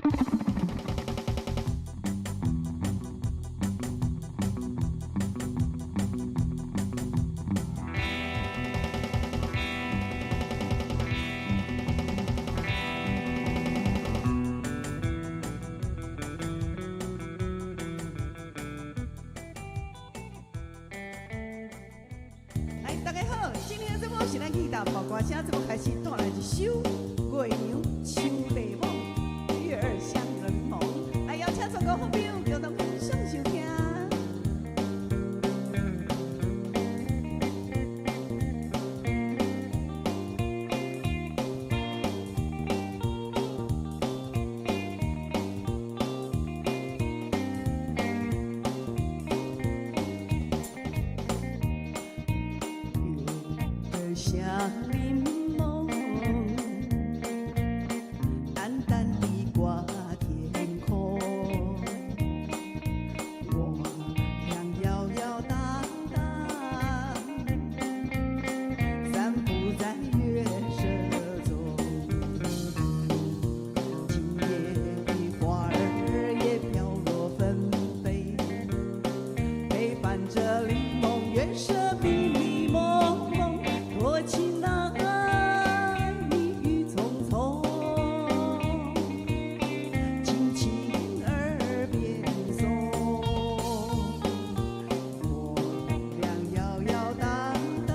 來，大家好，今天的節目是咱去到報歌聲節目開始帶來一首《月娘像檸檬》，月兒像檸檬，來邀請全國好朋友共同欣賞收聽。月兒像檸檬，淡淡地掛天空。我倆搖搖蕩蕩，散步在月色中。今夜的花兒也飄落紛飛，陪伴着檸檬月色迷迷濛濛，多情啊，蜜語匆匆，輕輕耳邊誦。我倆搖搖蕩蕩，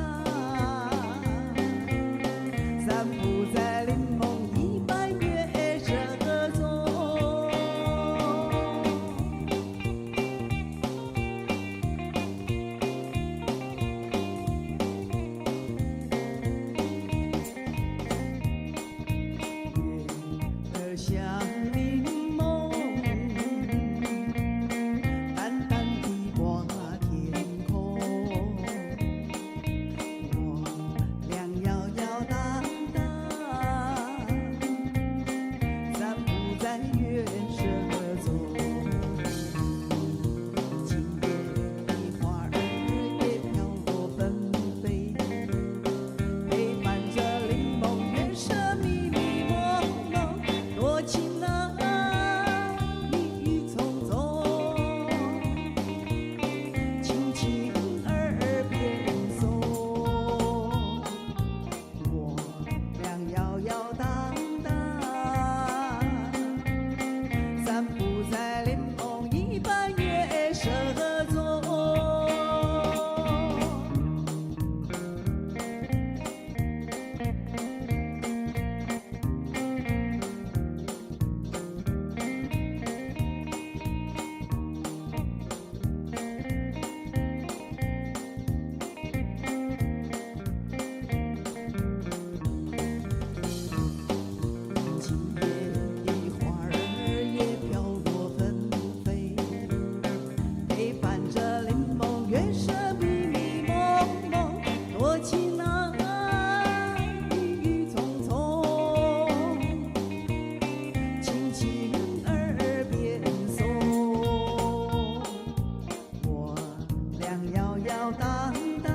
散步在檸檬一般月色中。月兒像檸檬，淡淡地掛天空。我倆搖搖蕩蕩，散步在月色中。今夜的花兒也飄落紛飛，陪伴着檸檬月色迷迷濛濛，多情啊，蜜語匆匆，輕輕耳邊誦。我倆搖搖蕩蕩，散步在檸檬一般月色中。今夜的花兒也飄落紛飛，陪伴着檸檬月色迷迷濛濛，多情啊，蜜語匆匆，輕輕耳邊誦。我倆搖搖蕩蕩，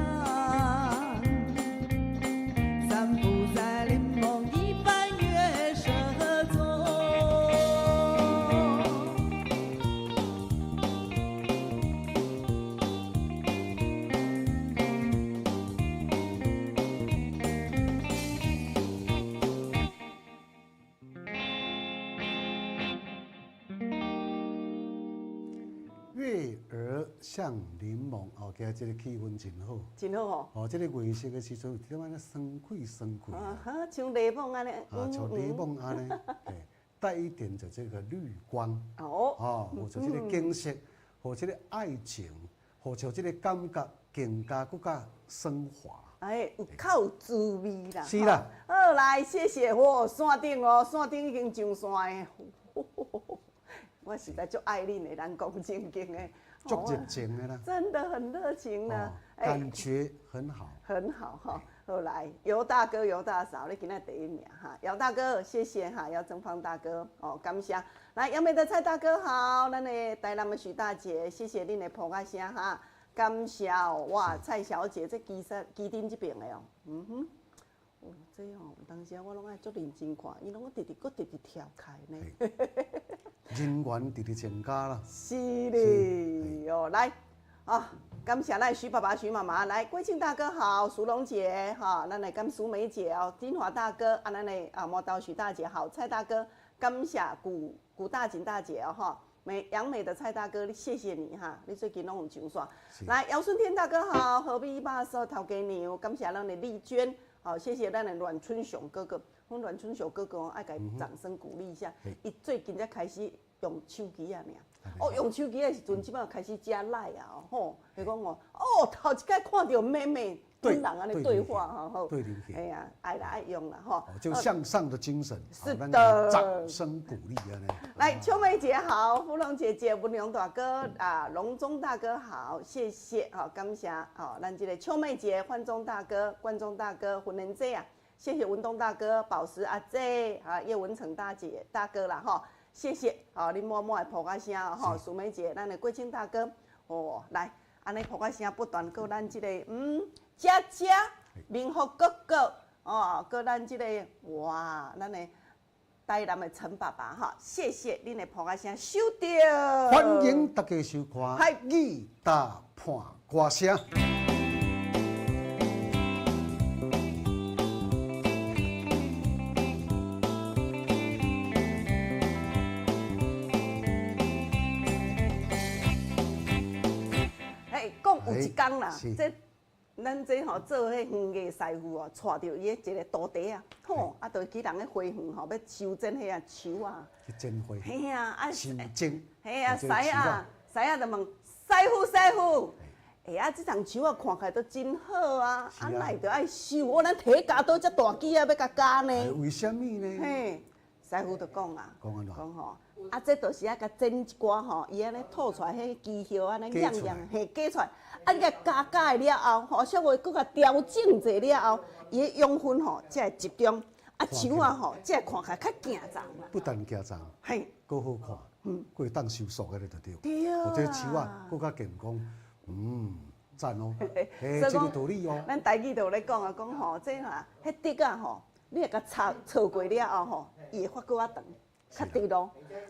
散步在檸檬一般月色中。月兒像檸檬哦，今日這個氣氛真好。真好吼。哦，這個月色的時陣，有點仔呢酸氣酸氣啊哈，像檸檬按呢。啊，像檸檬按呢，對，帶一點的這個綠光。哦，予這個景色，予這個愛情，予像這個感覺更加閣較升華。哎，有較有滋味啦。是啦。好，來，謝謝。哇，山頂哦，山頂已經上山的。我實在足愛恁的，咱講正經的。足熱情的啦。真的很熱情啦。感覺很好。很好哈。好來，尤大哥、尤大嫂，你今仔第一名哈。姚大哥，謝謝哈，姚正芳大哥哦，感謝。來，楊美的蔡大哥好，咱的台南的許大姐，謝謝恁的噗仔聲哈，感謝哦。哇，蔡小姐，這機山機頂這邊的哦，嗯哼，哦，這哦，有當時我攏愛足認真看，伊攏閣直直閣直直跳開呢。人緣直直增加啦。是哩，哦，來啊，感謝咱許爸爸、許媽媽，來，貴慶大哥好，淑龍姐哈，咱來感蘇梅姐哦，金華大哥啊，咱的啊磨刀許大姐好，蔡大哥，感謝古古大錦大姐哦哈，美楊美的蔡大哥，謝謝你哈，你最近攏有上線。來，姚順天大哥好，何必一把手頭家娘，感謝咱的麗娟，好，謝謝咱的阮春雄哥哥，阮阮春雄哥哥哦，愛共伊掌聲鼓勵一下，伊最近才開始用手機啊，爾。哦，用手機的時陣，這擺開始加 LINE 啊，吼，伊講哦，哦，頭一擺看著妹妹跟人按呢對話吼，好，哎呀，愛啦愛用啦，吼，就向上的精神，是的，掌聲鼓勵啊！來，秋梅姐好，芙蓉姐姐，文龍大哥啊，龍中大哥好，謝謝，好，感謝，好，咱這個秋梅姐、焕中大哥、冠中大哥、雲仁姐啊，謝謝文東大哥、寶石阿姐，啊，葉文成大姐大哥啦，吼。謝謝，哦，恁滿滿的噗仔聲吼，淑梅姐，咱的貴清大哥，哦，來，按呢噗仔聲不斷，閣咱這個佳佳，明福哥哥，哦，閣咱這個哇，咱的台南的陳爸爸哈，謝謝恁的噗仔聲收著，歡迎大家收看《義大伴歌聲》。嘿，講有一工啦，這咱這吼做彼園藝師傅哦，帶著伊的一個徒弟啊，吼，啊，就去人的花園吼，欲修剪彼个樹啊，去剪花，嘿啊，啊，修剪，嘿啊，師仔，師仔就問師傅，師傅，欸啊，這叢樹仔看起來都真好啊，啊，哪會著愛修？我咱提鉸刀遮大支啊，欲共鉸呢？為啥物呢？嘿，師傅就講啊，講按怎？講吼，啊，這就是愛共剪一寡吼，伊按呢吐出來彼枝葉按呢樣樣嘿割出來，啊，你共鉸鉸了後，吼，稍微閣共調整者了後，伊的養分吼才會集中，啊，樹仔吼才會看起來較健壯啦。不但健壯，嘿，閣好看，閣會當收束的就對。對啊。這樹仔閣較健康，讚哦，嘿，這個道理哦。咱台語就有咧講啊，講吼，這哈，彼竹仔吼，你若共插錯過了後吼，伊會發閣較長。較直咯，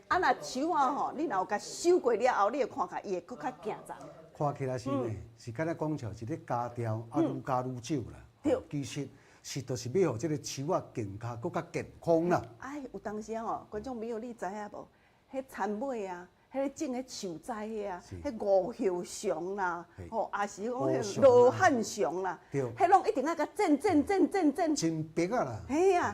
啊若樹仔吼，你若有共修過了後，你會看起來伊會閣較健壯。看起來是呢，是敢若講像是咧加調，啊愈加愈少啦。對。其實是就是欲予這個樹仔更加閣較健康啦。哎，有當時吼，觀眾朋友你知影無？彼田尾啊，彼個種彼樹栽彼啊，彼五葉松啦，吼，抑是講彼羅漢松啦，彼攏一定愛共剪剪剪剪剪。真白啊啦！嘿啊，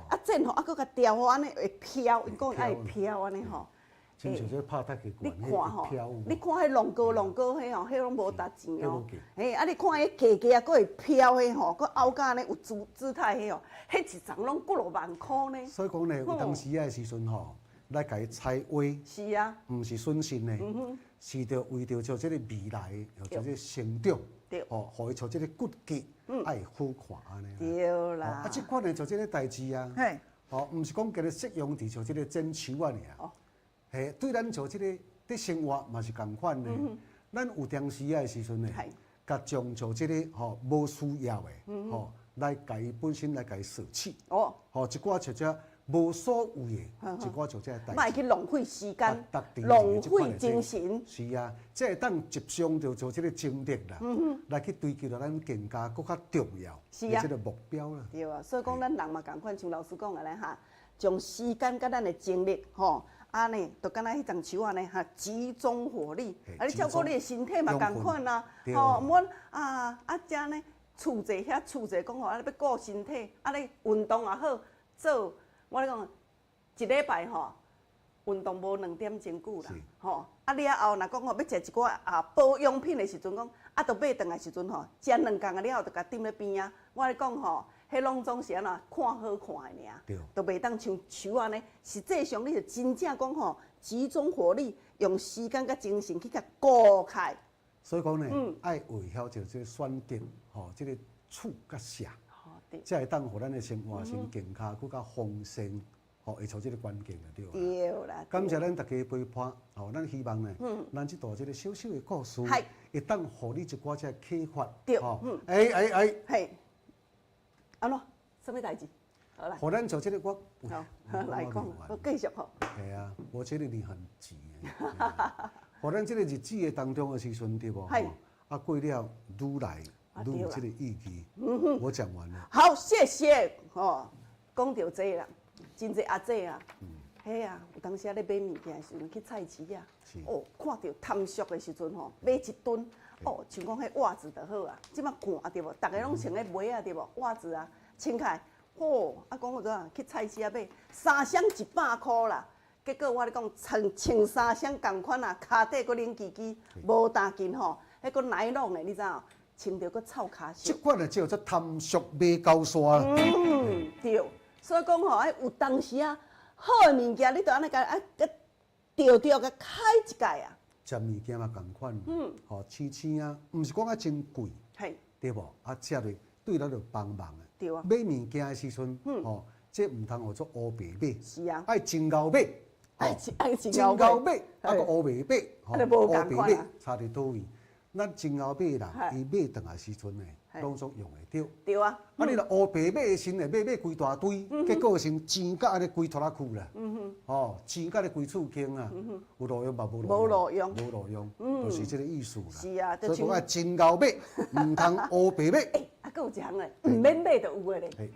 啊剪吼，啊閣共調好按呢會飄，𪜶講愛飄按呢吼。親像這拍太極拳，你看吼，你看彼龍哥龍哥彼吼，彼攏無值錢哦。嘿，啊你看彼低低啊，閣會飄彼吼，閣拗甲按呢有姿姿態彼吼，彼一叢攏幾落萬箍呢。所以講呢，有當時仔的時陣吼，來共伊採挖，是啊，毋是損失呢，是著為著像這個未來，像這個成長，吼，予伊像這個骨骼愛好看按呢。對啦。啊，這款的像這個代誌啊，吼，毋是講干焦適用佇像這個剪樹仔爾。嘿，對咱像這個佇生活嘛是仝款的。咱有當時仔的時陣呢，共將像這個吼無需要的吼，來共伊本身來共伊捨棄。哦。吼，一寡像這無所謂的，一寡像這個代誌。莫去浪費時間，浪費精神。是啊，這會當集中著做這個精力啦，來去追求著咱更加閣較重要的這個目標啦。對啊，所以講咱人嘛仝款，像老師講的咧哈，將時間佮咱的精力吼。按呢，就敢若彼叢樹按呢，哈，集中火力。啊，你照顧你的身體嘛，仝款啊，吼，毋免啊啊，遮呢，厝坐遐厝坐，講吼，啊，欲顧身體，啊，你運動也好，做，我咧講，一禮拜吼，運動無兩點鐘久啦，吼，啊了後，若講吼欲食一寡啊保養品的時陣，講啊，著買轉來時陣吼，食兩工啊了後，就共抌咧邊仔。我咧講吼。彼攏總是按怎看好看的爾，就袂當像樹按呢。實際上，你就真正講吼，集中火力，用時間佮精神去共顧開。所以講呢，愛會曉著這個選擇，吼，這個取佮捨，才會當予咱的生活先更加閣較豐盛，吼，會像這個環境就對。對啦。感謝咱大家陪伴，吼，咱希望呢，咱這段這個小小的故事，會當予你一寡這個啟發。對。吼，欸欸欸。嘿。按怎？啥物代誌？好啦，予咱做這个我，好，來講，我繼續吼。係啊，我覺得你很急。予咱這个日子的當中的時陣，對無？係。啊，過了愈來愈有這个意義。我講完了。好，謝謝。吼，講著這啦，真濟阿姐啊，嘿啊，有當時仔咧買物件的時陣，去菜市啊，哦，看著貪俗的時陣吼，買一噸，哦，像講彼襪子就好啊，這馬寒對無？逐个攏穿彼襪仔對無？襪子啊，穿起來，吼，啊，講有怎去菜市仔買三雙100箍啦，結果我咧講穿穿三雙仝款啊，跤底閣冷吱吱，無乾淨吼，彼閣奶籠的，你知影？穿著閣臭跤這款的叫做貪俗買高山。嗯，對。所以講吼，哎，有當時啊，好的物件，你著按呢共啊，著著共開一界啊。食物件嘛仝款，吼，青青啊，毋是講啊真貴，對無？啊，食落對咱有幫忙的。對啊。買物件的時陣，吼，這毋通予做烏白買，是啊。愛真𠢕買，愛真𠢕買，啊閣烏白買，吼，烏白買差佇佗位？咱真𠢕買啦，伊買轉來時陣呢，攏總用會著。對啊。啊，你若烏白買的時陣，買買規大堆，結果是錢甲按呢規拖仔褲啦。吼，錢甲按呢規厝間啊，有路用嘛無路用？無路用，就是這个意思啦。是啊，所以講愛真𠢕買，毋通烏白買。欸，啊，閣有一項咧，毋免買就有的咧。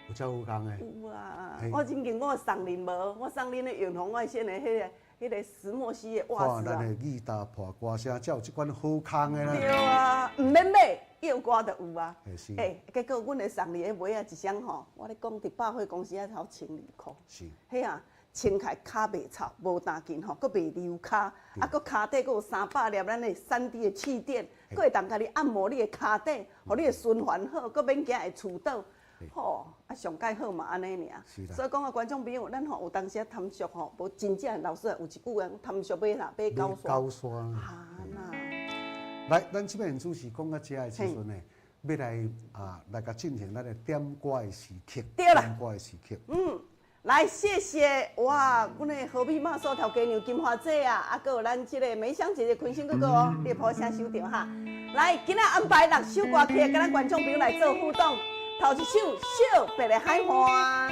有遮好康的。有啊，我真近我送恁無，我送恁的用紅外線的彼个。彼个石墨烯的襪子啊！看咱的義大破歌聲，才有這款好康的啦。對啊，毋免買，藥歌就有啊。是。欸，結果阮的送你的襪仔一雙吼，我咧講佇百貨公司遐頭1200箍。是。彼啊，穿起來跤袂臭，無乾淨吼，閣袂溜跤，啊，閣跤底閣有300粒咱的3D 的氣墊，閣會當共你按摩你的跤底，予你的循環好，閣免驚會跣倒。吼，啊，上蓋好嘛，按呢爾。所以講啊，觀眾朋友，咱吼有當時仔貪俗吼，無真正老師有一句話貪俗買啥買高山。高山。哈啦。來，咱這擺主持講到遮的時陣呢，欲來啊來共進行咱的點歌的時刻。對啦。點歌的時刻。嗯，來謝謝哇，阮的何美媽素頭家娘金華姐啊，啊，閣有咱這个梅香姐姐坤生哥哥哦，你的抱聲收著哈。來，今仔安排六首歌曲，佮咱觀眾朋友來做互動。頭一首《小白的海岸》。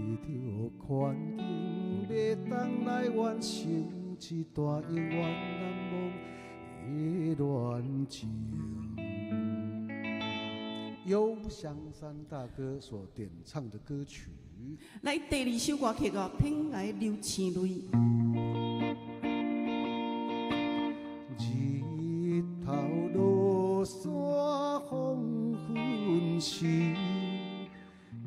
為著環境欲當來完成這段永遠難忘的戀情，由香山大哥所點唱的歌曲。來，第二首歌曲哦，《天涯流星淚》。日頭落山黃昏時，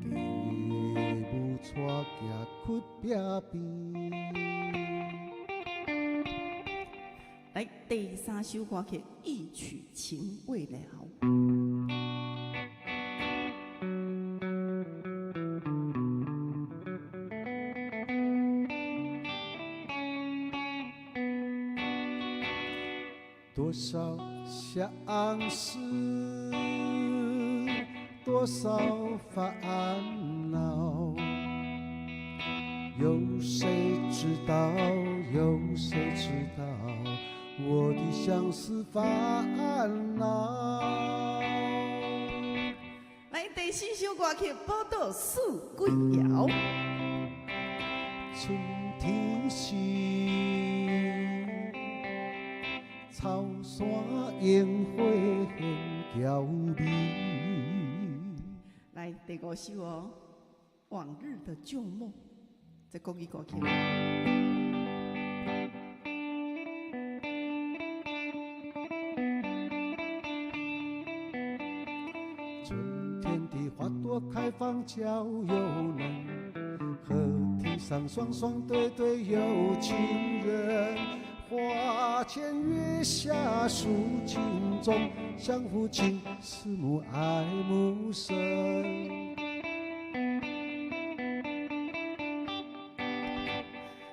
家母帶行窟壁邊。來，第三首歌曲《一曲情未了》。多少相思，多少煩惱，有誰知道？有誰知道我的相思煩惱？來，第四首歌曲《寶島四季謠》。春天時，草山櫻花現嬌美。來，第五首哦，《往日的舊夢》，這國語歌曲。春天的花朵開放嬌幼嫩，河堤上雙雙對對有情人，花前月下訴情衷，相互情思慕愛慕深。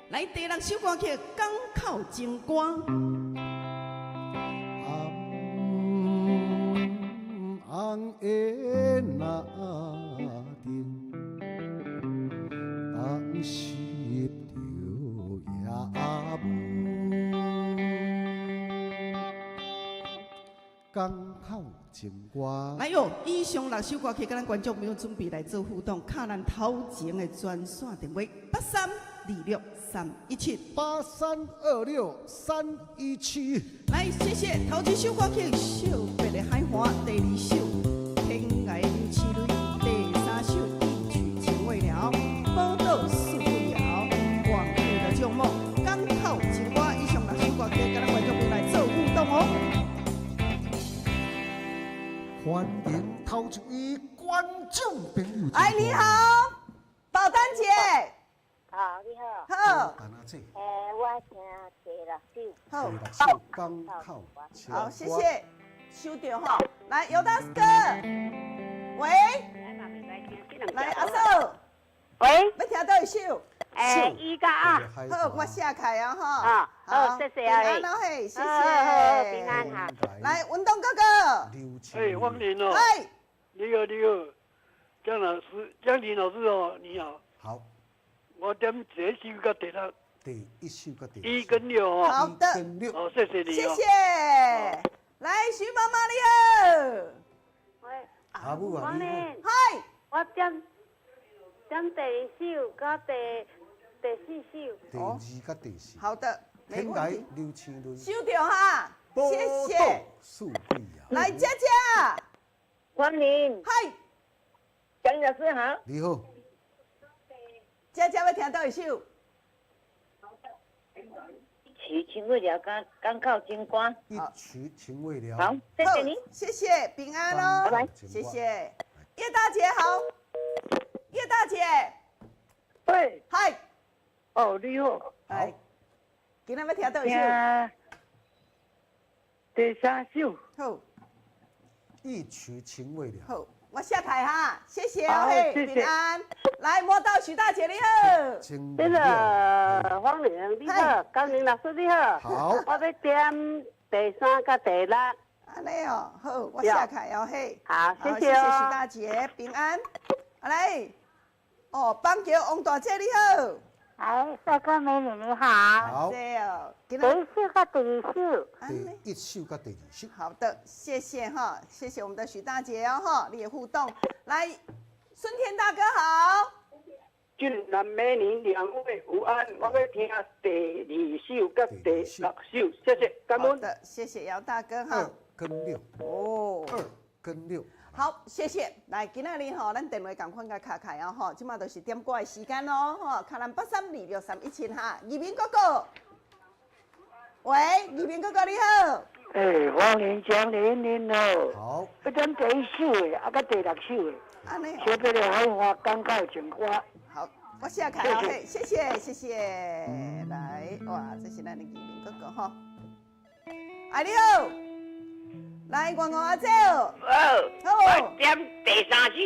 來，第六首歌曲《港口情歌》。暗定，当拾著夜雾，港口情歌。来哟！以上六首歌曲，佮咱观众朋友准备来做互动，敲咱头前的专线电话8326317，8326317。来，谢谢。头一首歌曲《惜别的海岸》，第二首《天涯流星泪》，第三首《一曲情未了》，宝岛四季谣，广府的旧梦，港口情歌。以上六首歌曲，佮咱观众朋友来做互动哦。欢迎头一位观众朋友。哎，你好，宝丹姐。好，你好。好。我听第六首。好。第六首港口情歌。好，谢谢。收到哈。来，尤大哥。喂。来，阿嫂。喂。欲听佗一首？一佮二。好，我写开啊哈。好，谢谢啊。平安哦嘿，谢谢。平安哈。来，文东哥哥。哎，芳玲哦。嗨。你好，你好，江老师，江林老师哦，你好。好。我点第一首佮第六。第一首佮第。一跟六哦。好的。好，谢谢你哦。谢谢。来，徐妈妈你好。喂。阿母啊，你好。嗨。我点第二首佮第四首。第二佮第四。好的，没问题。流星泪。收到哈，谢谢。来，佳佳。欢迎。嗨。江老师好。你好。佳佳欲听佗一首？一曲情未了，港口情歌。一曲情未了。好，谢谢你。谢谢，平安哦。拜拜。谢谢。叶大姐好。叶大姐。喂。嗨。哦，你好。好。今仔欲听佗一首？第三首。好。一曲情未了。好，我下台哈，谢谢哦，嘿，平安。来，摸到许大姐你好。那个方玲你好，江玲老师你好。好。我欲点第三佮第六。按呢哦，好，我写开哦，嘿。好，谢谢谢谢许大姐，平安。来，哦，邦桥王大姐你好。哎，帅哥美女你好。好。对哦。第一首佮第二首。第一首佮第二首。好的，谢谢哈，谢谢我们的许大姐哦哈，你也互动。来，孙田大哥好。俊男美女两位午安，我欲听第二首佮第六首，谢谢，感恩。好的，谢谢姚大哥哈。二跟六。哦。二跟六。好，谢谢。来，今仔日吼，咱电话仝款共敲开哦吼，这马就是点歌的时间咯吼，敲咱8326317哈。义民哥哥，喂，义民哥哥你好。哎，欢迎江玲玲好。好。欲点第一首的，啊，佮第六首的。按呢。惜别的海岸，港口情歌。好，我写开哦，嘿，谢谢，谢谢。来，哇，这是咱的义民哥哥吼。哎，你好。来，广告阿姐。好，我点第三首。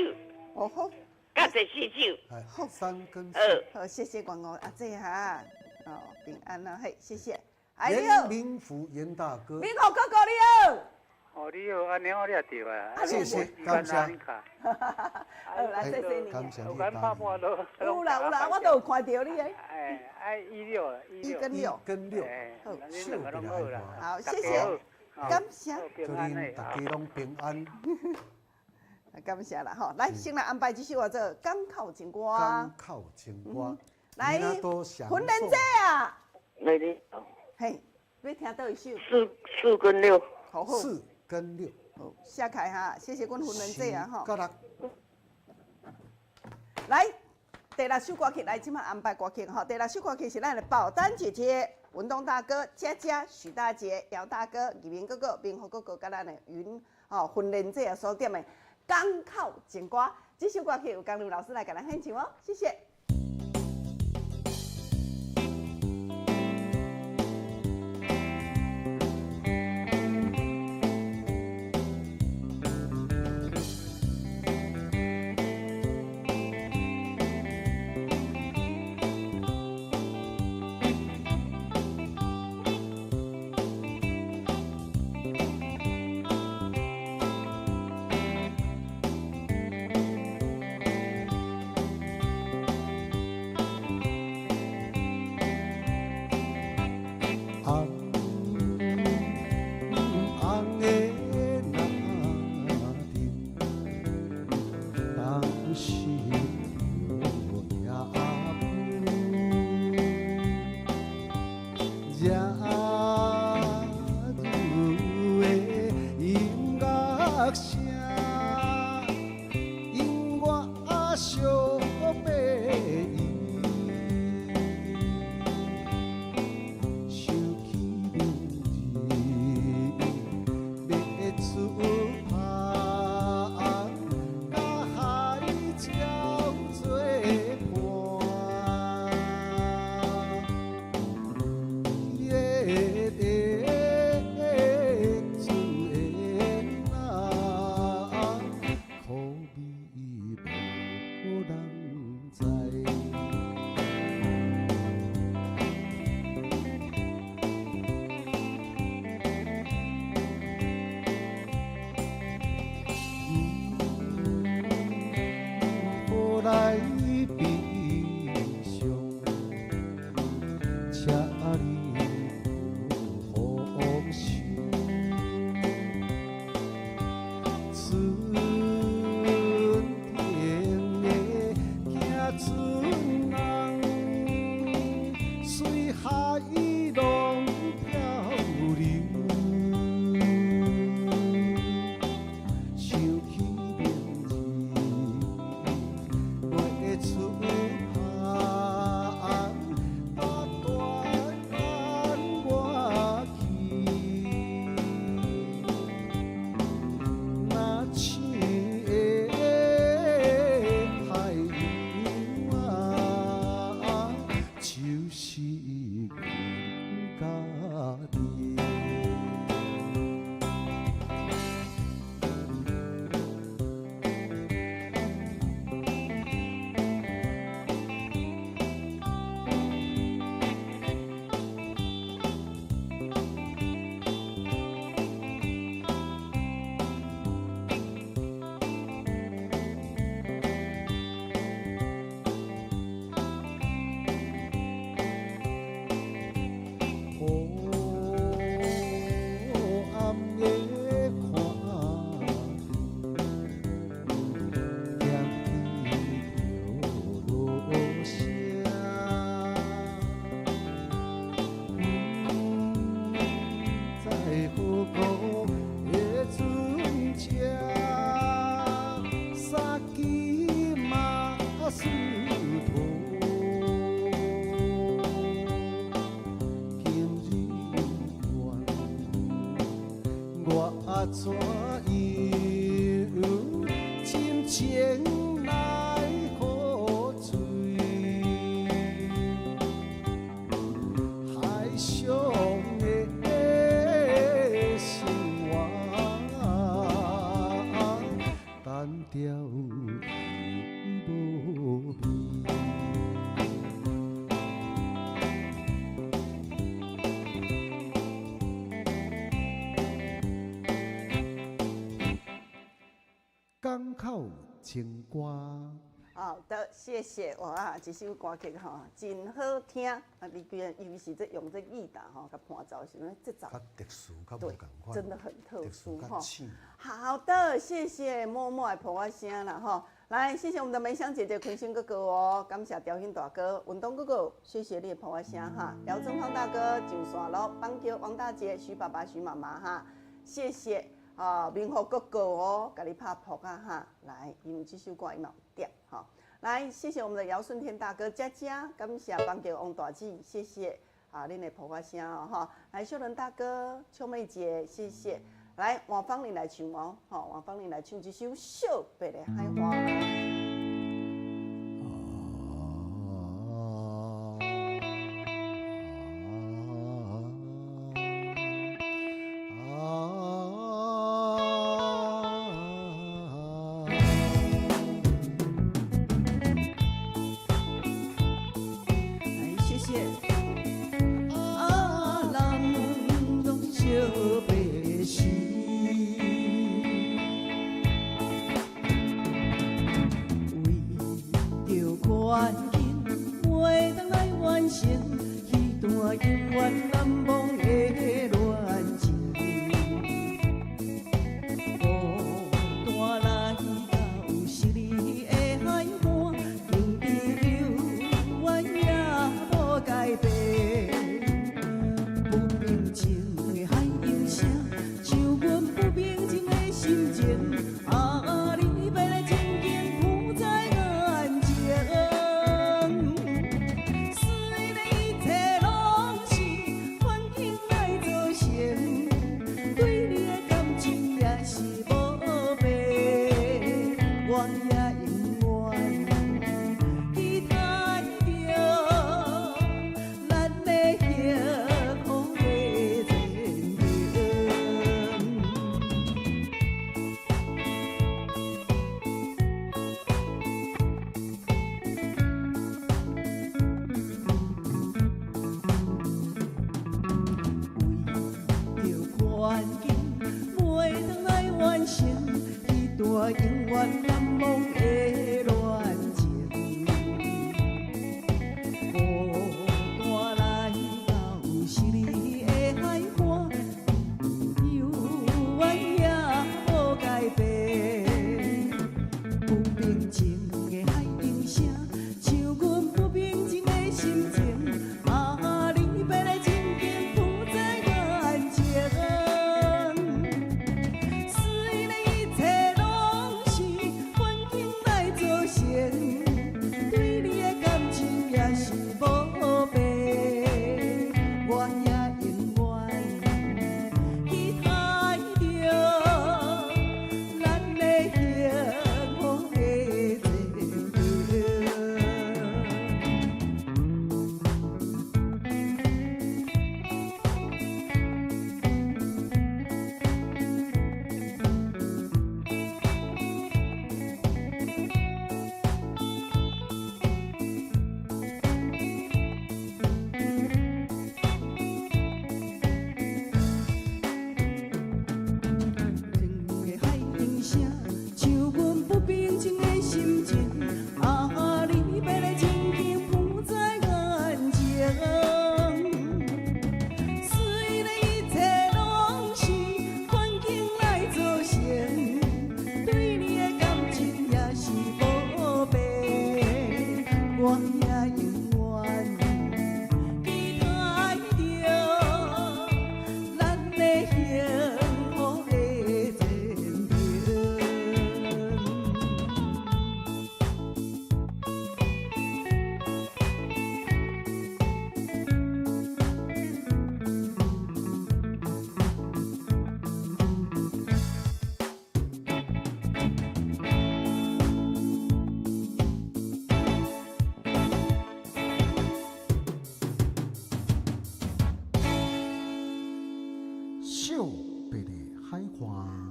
哦好。佮第四首。好，三跟四。好，谢谢广告阿姐哈。哦，平安啦，嘿，谢谢。哎，你好。严明福严大哥。明福哥哥你好。哦，你好，按呢我掠著啊。谢谢，感谢。好，来，谢谢你。感谢你。有啦有啦，我都有看著你的。哎，爱一六，一跟六。跟六。好，秀别的好，谢谢。感谢，祝恁大家拢平安。感谢啦吼，来，先来安排这首叫做《港口情歌》。港口情歌。来，云莲姐啊。美女。嘿，欲听佗一首？四跟六。好好。四跟六。好，写开哈，谢谢阮云莲姐啊吼。来，第六首歌曲来，这马安排歌曲吼。第六首歌曲是咱的宝丹姐姐。文东大哥、佳佳、许大姐、姚大哥、义民哥哥、明福哥哥，佮咱的云吼训练者所点的《港口情歌》这首歌曲，由江林老师来共咱献唱哦，谢谢。惜别伊，想起明日欲出发，佮海鸟做伴。热的船啊，苦味无人知。毋好来悲伤，请你放手。春天的行船人，随海浪漂流。想起明日欲出发，把断我去。若像的海洋啊，就是阮家己。黑暗的看见，听着落声，不知何故的船只，三支马斯托。今日愿我怎样深情来予醉？海上的生活，单调伊无味。港口情歌。好的，谢谢。哇，这首歌曲吼，真好听。啊，你尤其是这用这吉他吼，共伴奏的时阵，节奏较特殊，较无对仝款，真的很特殊较哈。浅。好的，谢谢默默的抱仔声啦吼。来，谢谢我们的梅香姐姐、坤兴哥哥哦，感谢雕兴大哥、文东哥哥，谢谢你的抱仔声哈。姚正芳大哥、上线咯，邦桥王大姐、徐爸爸、徐妈妈哈，谢谢啊，明福哥哥哦，共你拍噗仔哈。来，因为这首歌伊嘛有点哈。来，谢谢我们的姚顺天大哥、佳佳，感谢邦桥王大姊，谢谢啊，恁的抱仔声哦哈。来，秀伦大哥、秋妹姐，谢谢。来，黄芳玲来唱哦，吼，黄芳玲来唱这首《惜别的海岸》。来，谢谢。啊，人拢惜别时，为著环境袂当来完成彼段永远难忘的恋情。孤单来到十里的海岸，情意永远也无改变。不平静的海洋声，像阮不平静的心情。啊，离别的情景浮在眼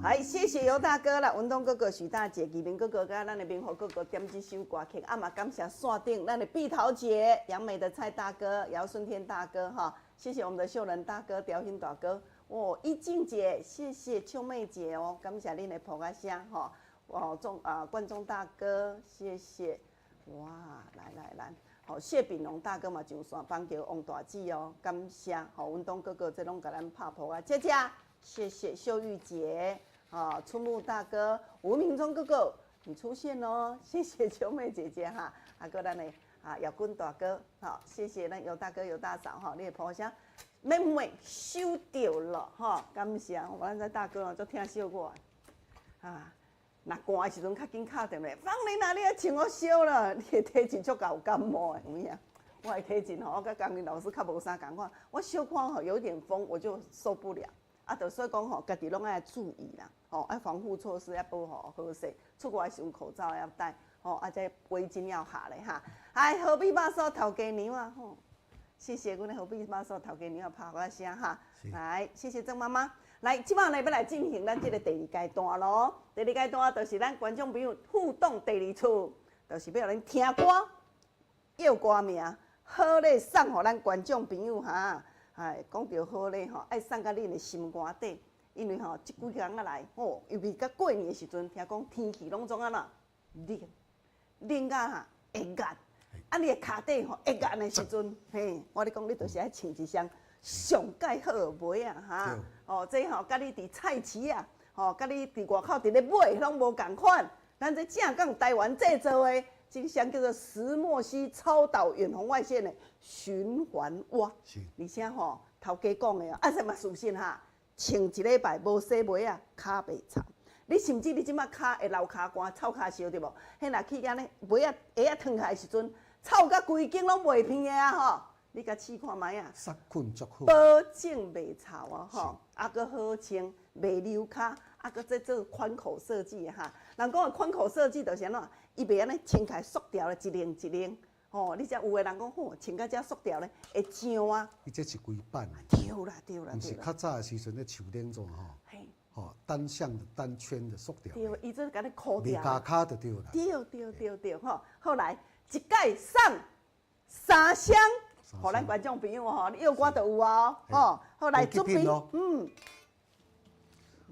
来，谢谢尤大哥啦，文东哥哥、许大姐、启明哥哥，佮咱的明和哥哥点这首歌曲，啊嘛感谢线顶咱的碧桃姐、杨美的蔡大哥、姚顺天大哥哈，谢谢我们的秀仁大哥、雕兴大哥，哦，一静姐，谢谢秋妹姐哦，感谢恁的捧仔声吼，哦，钟啊冠中大哥，谢谢，哇，来来来。好，谢炳龙大哥嘛上线板桥王大姊哦，感谢吼，文东哥哥这拢共咱拍噗仔，姐姐，谢谢秀玉姐，啊，春木大哥，吴明忠哥哥，你出现哦，谢谢秋妹姐姐哈，啊，阁咱的啊姚军大哥，好，谢谢咱尤大哥尤大嫂哈，你的噗仔声，妹妹收著了哈，感谢，我咱这大哥哦，足疼惜我啊。若寒的时阵，較緊敲電話，芳玲啊，你的穿我燒了，你的體質足夠感冒的，有影？我的體質吼，我佮江林老師較無啥仝款，我小可吼有點風我就受不了，啊，就所以講吼，家己攏愛注意啦，吼，愛防護措施要保護好勢，出國的時陣口罩要戴，吼，啊，這圍巾要下咧哈。哎，何必肉酥頭家娘啊，吼，謝謝阮的何必肉酥頭家娘啊，拍我聲哈，來，謝謝鄭媽媽。來，這擺呢欲來進行咱這个第二階段囉。第二階段就是咱觀眾朋友互動第二次，就是欲予恁聽歌、叫歌名，好禮送予咱觀眾朋友哈。哎，講著好禮吼，愛送甲恁的心肝底，因為吼，這幾工仔來吼，尤其佮過年的時陣，聽講天氣攏總按怎冷，冷甲哈會壓，啊，你的跤底吼會壓的時陣，嘿，我咧講你就是愛穿一雙上蓋好的襪仔哈。哦，這吼，佮你佇菜市啊，吼，佮你佇外口佇咧買，攏無仝款。咱這正港台灣製造的，這雙叫做石墨烯超導遠紅外線的循環襪。而且吼，頭家講的，啊，這嘛事實哈，穿一禮拜無洗襪仔，跤袂臭。你甚至你這擺跤會流跤汗、臭跤燒對無？彼若去遐呢，襪仔鞋仔脫開的時陣，臭甲規間攏袂鼻的啊吼！你共試看覓啊？殺菌足好，保證袂臭哦，吼，啊，閣好穿，袂溜跤，啊，閣這做寬口設計哈。人講的寬口設計就是按怎，伊袂按呢穿起來縮掉咧，一零一零，吼，你才有的人講吼，穿甲遮縮掉咧會脹啊。伊這是規版的。對啦對啦。毋是較早的時陣咧樹頂做吼，吼單向的單圈的縮掉。對，伊這共你箍掉。袂咬跤就對啦。對對對對，吼，後來一擺送三雙。予咱觀眾朋友吼，你藥歌就有啊，吼，好來準備，嗯，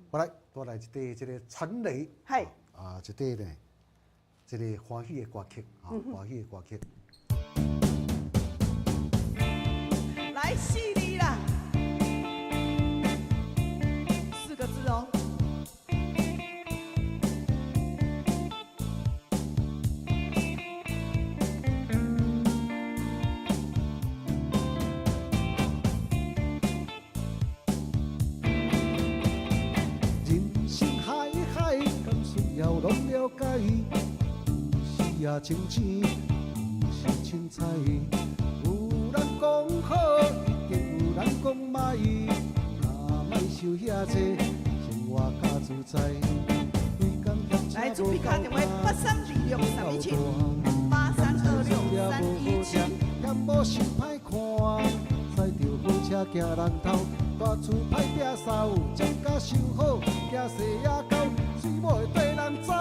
好來，帶來一塊這个陳雷，係，啊，一塊呢，這個歡喜的歌曲，啊，歡喜的歌曲。來，四字啦，四個字哦。人生海海，敢需要攏了解？有時啊清醒，有時凊彩。有人講好，一定有人講歹。若莫想遐濟，生活較自在。來，準備敲電話8326317，8326317。嫌某傷歹看，驶著好車驚人偷，大厝歹摒掃，食甲傷好，惊细仔狗，水某會綴人走。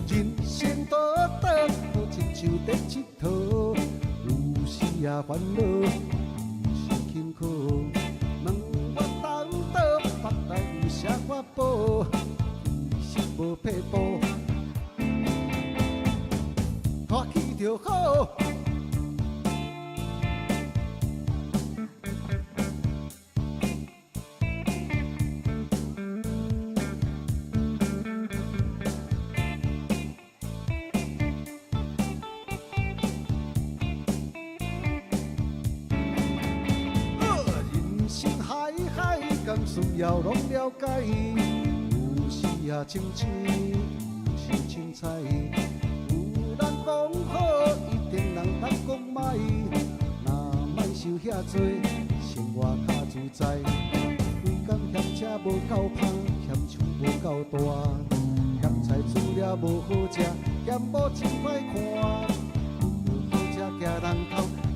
人生短短，好親像佇𨑨迌，有時也煩惱，有時坎坷。問我當倒，腹內有啥法寶？其實無撇步，看起就好。人生海海，敢需要攏了解？有時也清醒，有時凊彩。有人講好，一定人通講歹。若莫想遐濟，生活較自在。規工嫌車無夠芳，嫌樹無夠大，嫌菜煮了無好食，嫌某真歹看。有好車驚人偷，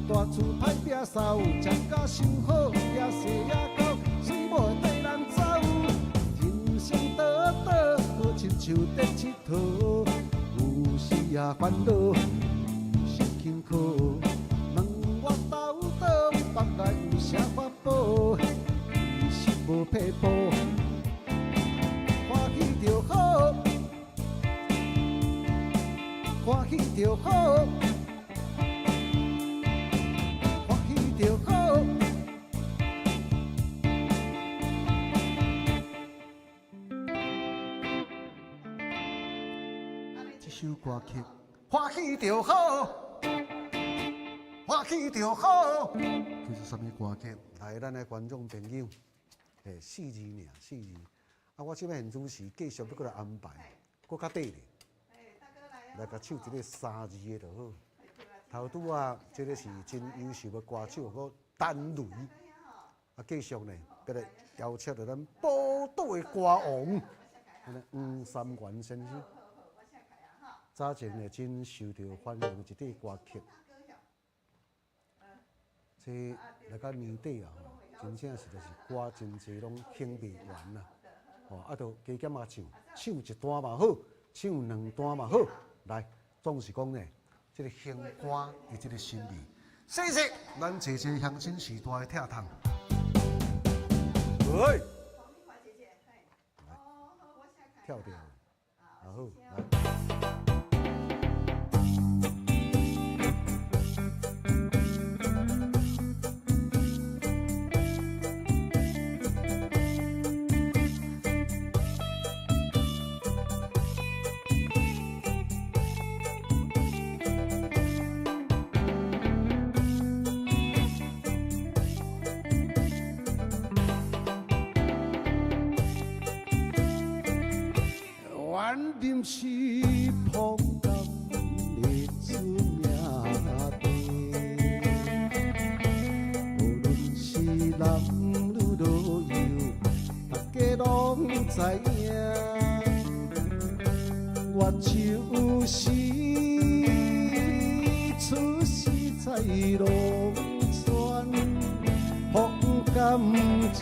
大厝歹摒掃，食甲傷好，惊细仔狗，水某會綴人走。人生短短，也烦恼，是轻苦。问我到底北来有啥法宝？其实无撇步，欢喜就好，欢喜就好，欢喜就好。这首歌曲，欢喜就好，欢喜就好。这是啥物歌曲？来，咱的观众朋友，嘿，四字尔，四字。啊，我这摆现主持继续欲阁来安排，阁较短咧。来，共唱一个三字的就好。头拄仔，这个是真优秀的歌手，阁陈雷。啊，继续呢，欲来邀请著咱宝岛的歌王，黄三元先生。早前呢，真受著欢迎的一块歌曲。这来到年底啊，吼，真正实在是歌真济拢听袂完啦。吼，啊，著加减仔唱，唱一段嘛好，唱两段嘛好。来，总是讲呢，这个兴歌的这个心意。谢谢咱济济乡亲时代的疼痛。喂，跳著，啊好，来。原林是椪柑的出名地，无论是男女老幼，大家拢知影。我就是出生在农村，椪柑出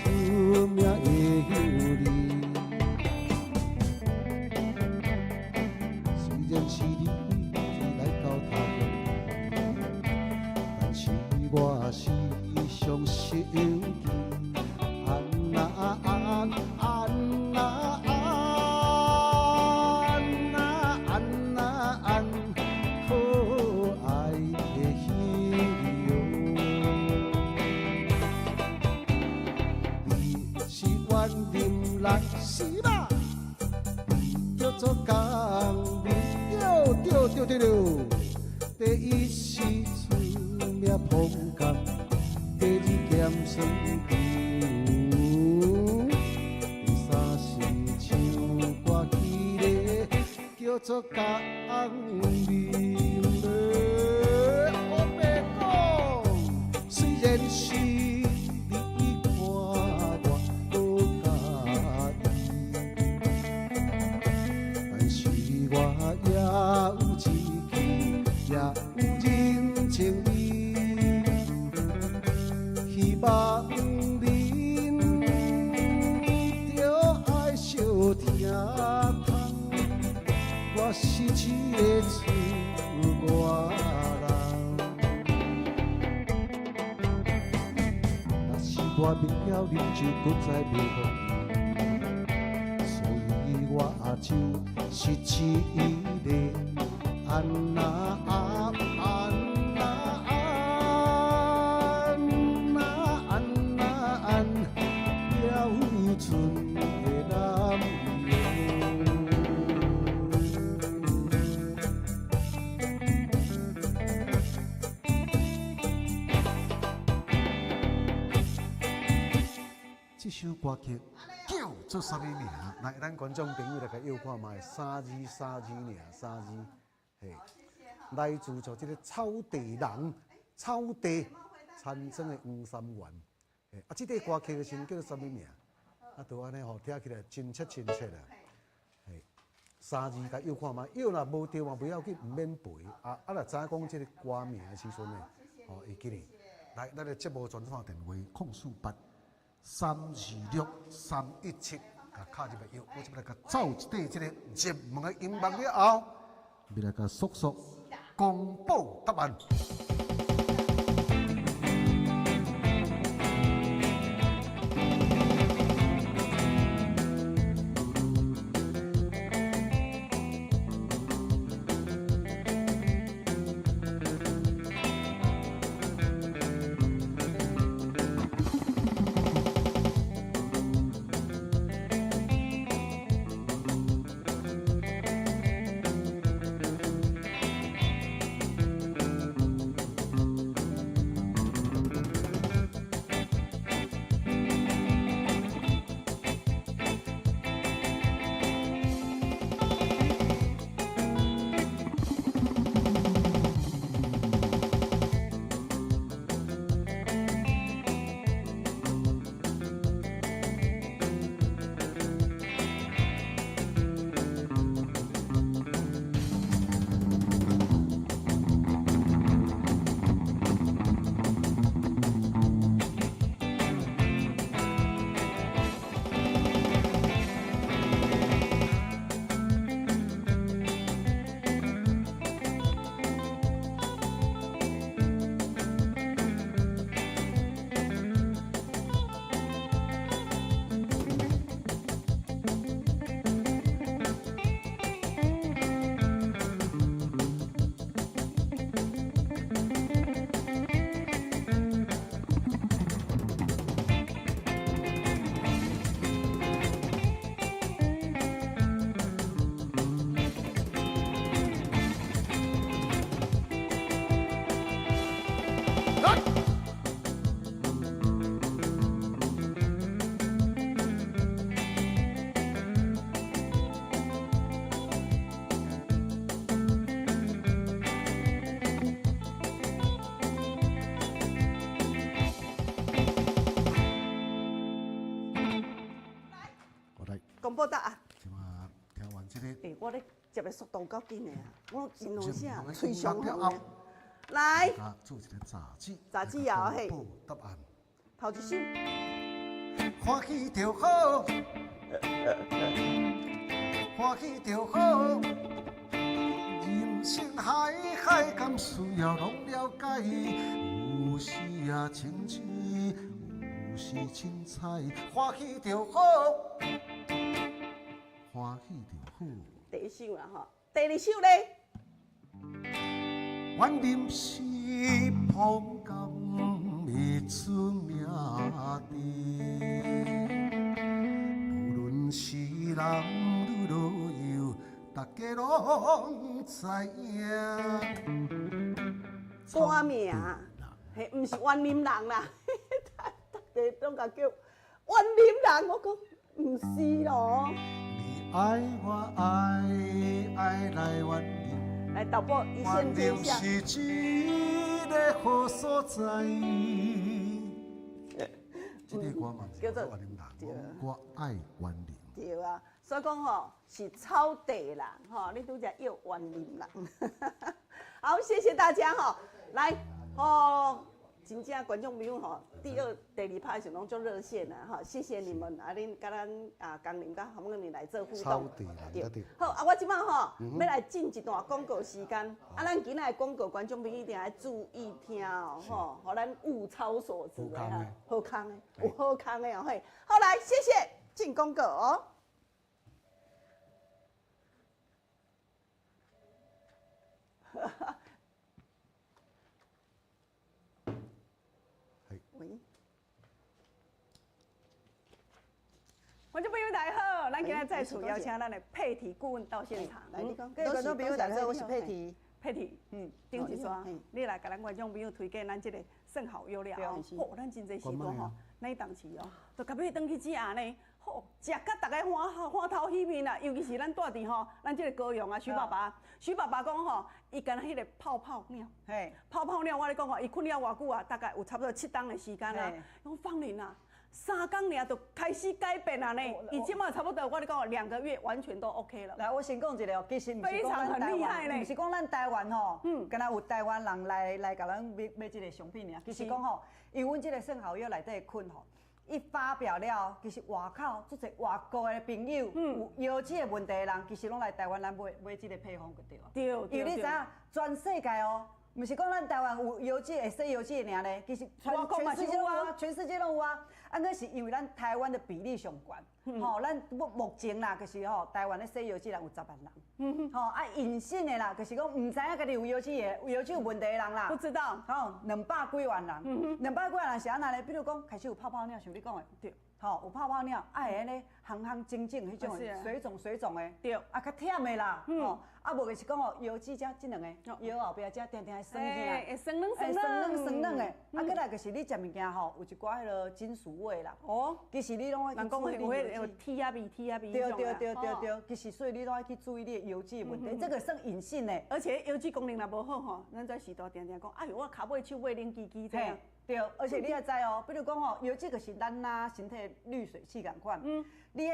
名的乡里。虽然是你来到他乡，但是我时常想起安那安安那安那安那安可爱的彼哟。你是员林人是啦，叫做江林。对对对对，第一是出名椪柑，第二咸酸甜，第三是唱歌起咧，叫做江林咧。我欲讲，虽然是你看我无佮意，但是我也有志气，也有人情味。希望恁著爱相听通，我是一个出外人。若是我袂晓啉酒，阁再袂放弃，所以我就是一个安那安安那安那安那安标准的男儿。这首歌曲叫做啥物名？来，咱观众朋友来共摇看觅，三字三字尔，三字，嘿，来自就这个草地人，草地田庄的黄三元，嘿，啊，这块歌曲的时阵叫做啥物名？啊，就按呢吼，听起来真切亲切啦，嘿，三字共摇看觅，摇若无著嘛，袂要紧，毋免赔。啊啊，若知影讲这个歌名的时阵呢，吼，会记咧。来，咱的节目专线电话048-326-317，共敲入来摇。我这摆来共奏一块这个热门的音乐了后，欲來共速速公布答案。公布答案。這馬聽完這個，欸，我咧接的速度夠緊的啊，我真有啥，喙上紅的。來，做一個雜誌，雜誌啊，嘿。公布答案。頭一首。歡喜就好，歡喜就好。人生海海，敢需要攏了解？有時啊清醒，有時凊彩，歡喜就好。歡喜就好。第一首啦吼，第二首咧。員林是椪柑的出名地，無論是男女老幼，大家攏知影。歌名，嘿，毋是員林人啦，大家攏共叫員林人，我講毋是咯。愛我愛，愛來員林。來導播一線天下。是一個好所在。這個歌嘛是叫做員林人，我愛員林。對啊，所以講吼是草地人吼，你拄才叫員林人。好，謝謝大家吼，來哦。真正觀眾朋友吼，第二拍的時攏足熱線啦吼，謝謝你們啊，恁佮咱啊江林佮韓文你來做互動。對。好啊，我這擺吼欲來進一段廣告時間，啊，咱今仔的廣告觀眾朋友一定愛注意聽哦，吼，予咱物超所值的哈，好康的，有好康的哦嘿。好來，謝謝進廣告哦。喂，觀眾朋友大家好，咱今日再次邀請咱的佩蒂顧問到現場。來，你講。各位觀眾朋友大家好，我是佩蒂。佩蒂，頂一逝，你來共咱觀眾朋友推薦咱這個勝好優料哦。吼，咱真濟時陣吼，咱當時哦，就共欲轉去食呢。吼，食甲逐家歡歡頭喜面啦，尤其是咱住佇吼，咱這個高雄啊，許爸爸，許爸爸講吼，伊敢若彼個泡泡鳥，泡泡鳥，我咧講吼，伊睏了偌久啊？大概有差不多7冬的時間啊。伊講芳玲啊，3工爾就開始改變啊呢。伊這馬差不多，我咧講2個月完全都 OK 了。來，我先講一下，其實非常很厲害咧，毋是講咱台灣吼，敢若有台灣人來共咱買這個商品爾。其實講吼，因為阮這個勝好藥內底的菌吼。一發表了，其實外口足濟外國的朋友，有腰子的問題的人，其實攏來台灣咱買買這個配方就對啊。對，因為你知影，全世界哦，毋是講咱台灣有腰子會洗腰子的爾呢，其實全世界攏有啊，全世界攏有啊。啊，閣是因為咱台灣的比例上懸，吼，咱目前啦，就是吼，台灣咧洗腰子人有10萬人，吼啊，隱性的啦，就是講毋知影家己有腰子的，有腰子有問題的人啦，不知道，吼，200幾萬人，200幾萬人是按怎咧？比如講開始有泡泡尿，像你講的，對，吼，有泡泡尿，啊會按呢紅紅腫腫彼種的，水腫水腫的，對，啊較忝的啦，吼，啊無就是講哦，腰子遮這兩个腰後壁遮定定會酸起來，會酸軟酸軟酸軟的，啊，閣來就是你食物件吼，有一寡彼个金屬味啦，哦，其實你攏愛去注意你的腰子，鐵仔味、鐵仔味，對對對對對，其實所以你攏愛去注意你的腰子問題，這個算隱性的，而且腰子功能若無好吼，咱這時代定定講，哎喲，我跤尾手尾冷吱吱這樣。對，而且你也知哦，比如講吼，腰子就是咱若身體濾水器仝款，你的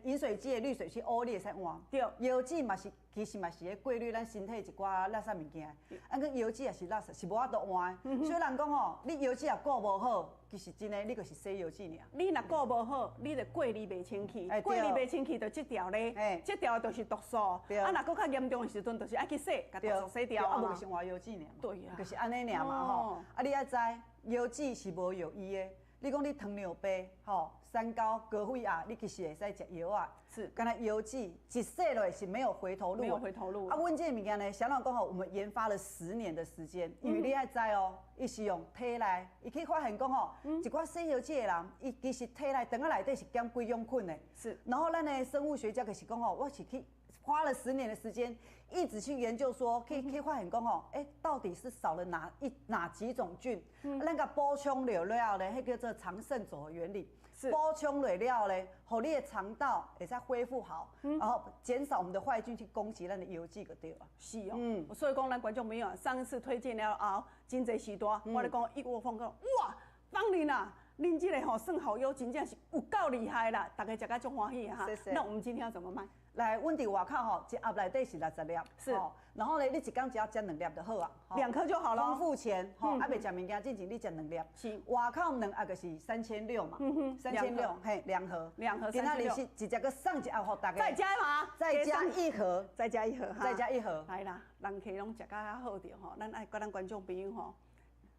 飲水機的濾水器烏，你會使換。對，腰子嘛是，其實嘛是咧過濾咱身體一寡垃圾物件。啊，閣腰子也是垃圾，是無法度換的。所以人講吼，你腰子若顧無好，其實真的你就是洗腰子爾。你若顧無好，你就過濾袂清氣，過濾袂清氣就積條咧，積條就是毒素。啊，若閣較嚴重的時陣，就是愛去洗，共毒素洗掉啊。無就是換腰子爾。對啊，就是按呢爾嘛吼。啊，你愛知，腰子是無藥醫的。你講你糖尿病吼，三高、高血壓，你其實會使食藥仔。是，敢若腰子一洗落是沒有回頭路。沒有回頭路。啊，阮這个物件呢，啥人講吼，我們研發了10年的時間，因為你愛知哦，伊是用體內，伊去發現講吼，一寡洗腰子的人，伊其實體內腸仔內底是減幾種菌的。然後咱的生物學家就是講吼，我是去花了十年的時間，一直去研究說，可以發現講吼，欸，到底是少了哪幾種菌？咱共補充了了後咧，彼叫做腸腎組合原理。補充了了後咧，予你的腸道會使恢復好，然後減少我們的壞菌去攻擊咱的腰子就對了。是哦，所以講咱觀眾朋友上一次推薦了後，真濟時段，我咧講一窩蜂講，哇，芳玲啊，恁這个吼算好藥真正是有夠厲害啦，大家食甲足歡喜哈。那我們今天要怎麼賣？來，阮佇外口吼，一盒內底是60粒，是。然後咧，你一工只要食兩粒就好啊。兩顆就好了。空腹前，吼，啊未食物件之前你食兩粒。是。外口兩盒就是3600嘛。3600，嘿，兩盒。兩盒3600。今仔日是直接閣送一盒予大家。再加嘛？再加一盒。再加一盒。再加一盒。來啦，人客攏食甲遐好著吼，咱愛佮咱觀眾朋友吼，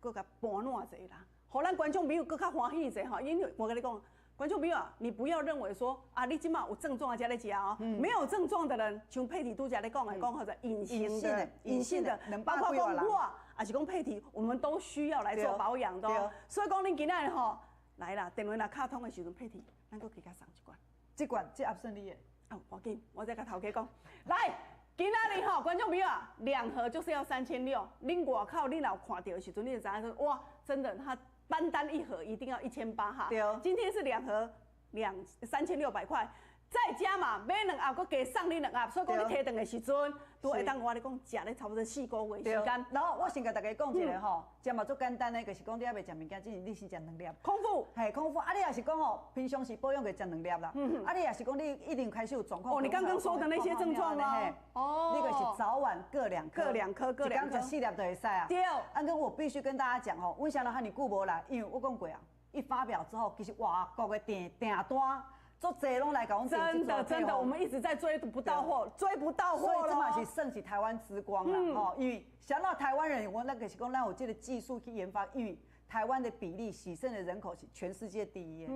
閣共盤撋者啦，予咱觀眾朋友閣較歡喜者吼，因為我共你講。觀眾朋友啊，你不要認為說啊，你這馬有症狀才咧食哦，沒有症狀的人，像佩蒂拄才咧講的，講號做隱性的、隱性的，包括講我，也是講佩蒂，我們都需要來做保養的哦。所以講，恁今仔日吼來啦，電話若敲通的時陣，佩蒂，咱閣加共送一罐。這罐這盒算你的。啊，無要緊，我再共頭家講。來，今仔日吼，觀眾朋友啊，兩盒就是要3600。恁外口恁若有看到的時陣，你就知影說，哇，真的，他單單一盒一定要1800哈。對。今天是兩盒3600塊，再加嘛，買兩盒，閣加送你兩盒，所以講你提轉的時陣，都會當我咧講，食咧差不多4個月時間。然後我先共大家講一下吼，食嘛足簡單的，就是講你猶未食物件之前，你先食兩粒。空腹。嘿，空腹。啊，你若是講吼，平常時保養就食兩粒啦。啊，你若是講你一定開始有狀況。哦，你剛剛說的那些症狀哦。哦。你就是早晚各兩顆。各兩顆，各兩顆。一工食四粒就會使啊。對。啊，閣我必須跟大家講吼，為啥物遐爾久無來？因為我講過啊，一發表之後，其實外國的訂訂單。足濟攏來共阮真的真的，我們一直在追不到貨，追不到貨。所以這嘛是算是台灣之光啦，吼！因為想到台灣人，我那個是講，咱有這個技術去研發，因為台灣的比例洗腎的人口是全世界第一，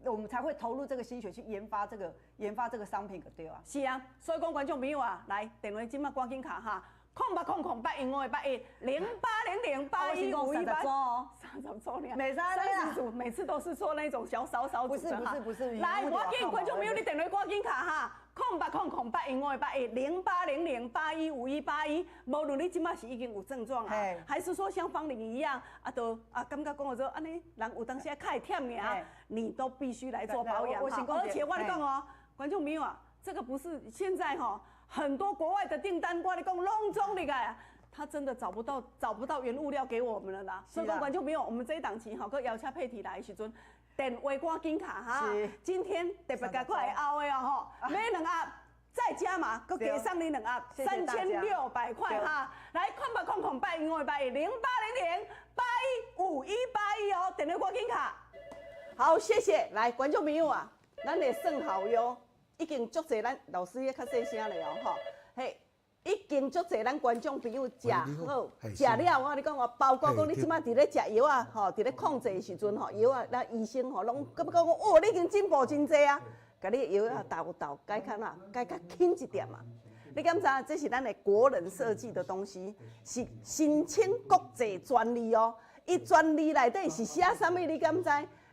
我們才會投入這個心血去研發這個商品，對啊。是啊，所以講觀眾朋友啊，來電話這馬趕緊敲哈，0800 0881 500 0800 8151哦，30組爾，袂使30組，每次都是說那種小少少組不是不是不是，來，我緊觀眾朋友，你電話趕緊敲哈，0800 8158 1 0800 815181，無論你這馬是已經有症狀啊，還是說像芳玲一樣啊，都啊感覺講說按呢，人有當時較會忝爾，你都必須來做保養哈。而且我跟你講哦，觀眾朋友啊，這個不是現在哈，很多國外的訂單，我跟你講攏總入來。他真的找不到原物料給我們了啦，所以講觀眾朋友，我們這一檔期吼，閣邀請佩蒂來的時陣，電話趕緊敲哈。今天特別共看會後的哦吼，買兩盒再加碼，閣加送你兩盒，3600塊哈。來，0800 8158 0800 815181哦，電話趕緊敲。好，谢谢。来，观众朋友啊，咱的算好药已经足济，咱老师也较细声咧哦，吼，嘿，已经足济咱观众朋友食好，食了我跟你讲哦，包括讲你这摆伫咧食药啊，吼，伫咧控制的时阵吼，药啊，咱医生吼拢感觉讲哦，你已经进步真济啊，共你的药啊斗斗改较哪，改较轻一点啊。你敢知影这是咱的国人设计的东西，是申请国际专利哦。伊专利内底是写啥物？你敢知？